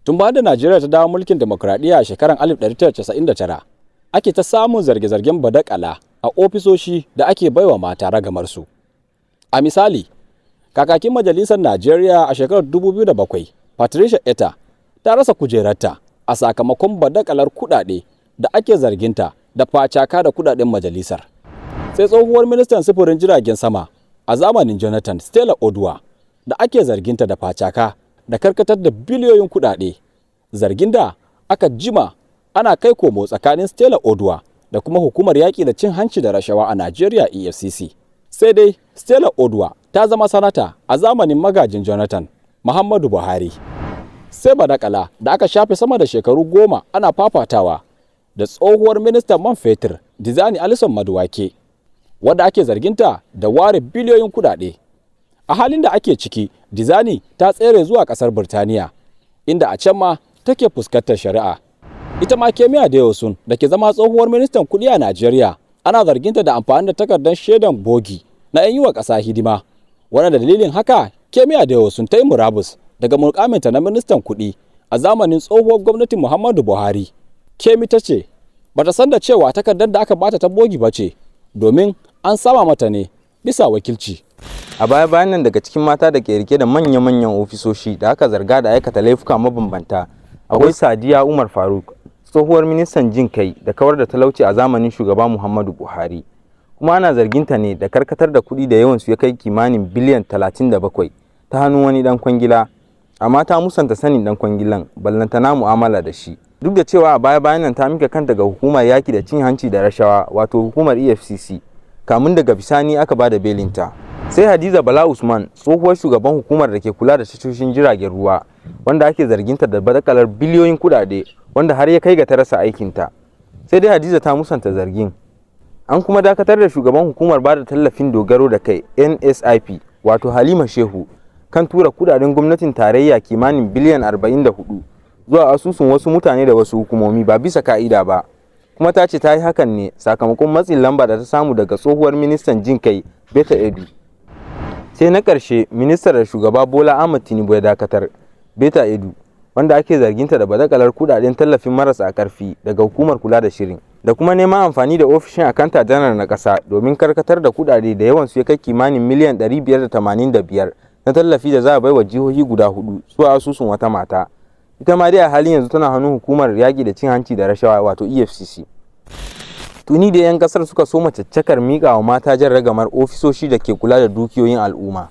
Tun bayan da Najeriya ta dawo mulkin demokuraɗiyya a shekarar 1999, ake ta samun zarge-zargen badakala a ofisoshi da ake baiwa mata ragamarsu. A misali, kakakin Majalisar Najeriya a shekarar 2007, Patricia Etta, ta rasa kujerarta a sakamakon badakalar kuɗaɗe da ake zarginta da facaka da kuɗaɗen majalisar. Sai tsohuwar ministan sufurin jiragen sama a zamanin Jonathan, Stella Oduah, da ake zarginta da facaka da karkatar da biliyoyin kuɗaɗe. Zargin da aka jima ana kai komo tsakanin Stella Oduah da kuma Hukumar Yaƙi da Cin Hanci da Rashawa a Najeriya, EFCC. Sai dai Stella Oduah ta zama sanata a zamanin magajin Jonathan, Muhammadu Buhari. Sai badakala da aka shafe sama da shekaru 10 ana fafatawa da tsohuwar ministan man fetur, Diezani Alison Madueke, wadda ake zarginta da ware biliyoyin kuɗaɗe. A halin da ake ciki, Diezani ta tsere zuwa ƙasar Birtaniya, inda a can ma take fuskantar shari'a. Ita ma Kemi Adeosun, da ke zama tsohuwar ministan kuɗi a Najeriya, ana zarginta da amfani da takardar shaidan bogi na 'yan yi wa ƙasa hidima. Wanda dalilin haka Kemi Adeosun ta yi murabus daga mukaminta na ministan kuɗi a zamanin tsohuwar gwamnatin Muhammadu Buhari. Kemi ta ce bata san da cewa takardar da aka bata ta bogi ba ce, domin an sama mata ne bisa wakilci. A baya bayan nan, daga cikin mata da ke rike da manya-manyan ofisoshi da aka zarga da aikata laifuka mabambanta, akwai Sadiya Umar Faruk, tsohuwar ministan jin kai da kawar da talauci a zamanin shugaba Muhammadu Buhari. Kuma ana zarginta ne da karkatar da kuɗi da yawansu ya kai kimanin biliyan 37 ta hannun wani dan kwangila, amma ta musanta sanin dan kwangilan, ballantana mu'amala da shi. Duk da cewa a baya bayan nan ta mika kanta ga Hukumar Yaki da Cin Hanci da Rashawa, wato hukumar EFCC, kamun daga bisani aka ba da belinta. Sai Hadiza Bala Usman, tsohuwar shugaban hukumar da ke kula da tashoshin jiragen ruwa, wanda ake zarginta da badakalar biliyoyin kudade, wanda har ya kai ga ta rasa aikinta. Sai dai Hadiza ta musanta zargin. An kuma dakatar da shugaban hukumar bada tallafin dogaro da kai, NSIP, wato Halima Shehu, kan tura kudaden gwamnatin tarayya kimanin biliyan 44 zuwa asusun wasu mutane da wasu hukumomi ba bisa ka'ida ba. Kuma ta ce ta yi hakan ne sakamakon matsin lamba da ta samu daga tsohuwar ministan jin kai, Betta Edu. Sai na ƙarshe, ministar da shugaba Bola Ahmad Tinubu ya dakatar, Betta Edu, wanda ake zarginta da badakalar kudaden tallafin marasa karfi daga hukumar kula da shirin, da kuma neman amfani da ofishin akanta janar na ƙasa domin karkatar da kudade da yawan su ya kai kimanin miliyan 585 na tallafi da za a baiwa jihohi guda hudu zuwa asusun wata mata. Ita ma dai a halin yanzu tana hannun Hukumar Yaƙi da Cin Hanci da Rashawa, wato EFCC. Tuni da 'yan kasar suka soma caccakar miƙa wa mata jan ragamar ofisoshi da ke kula da dukiyoyin al'umma.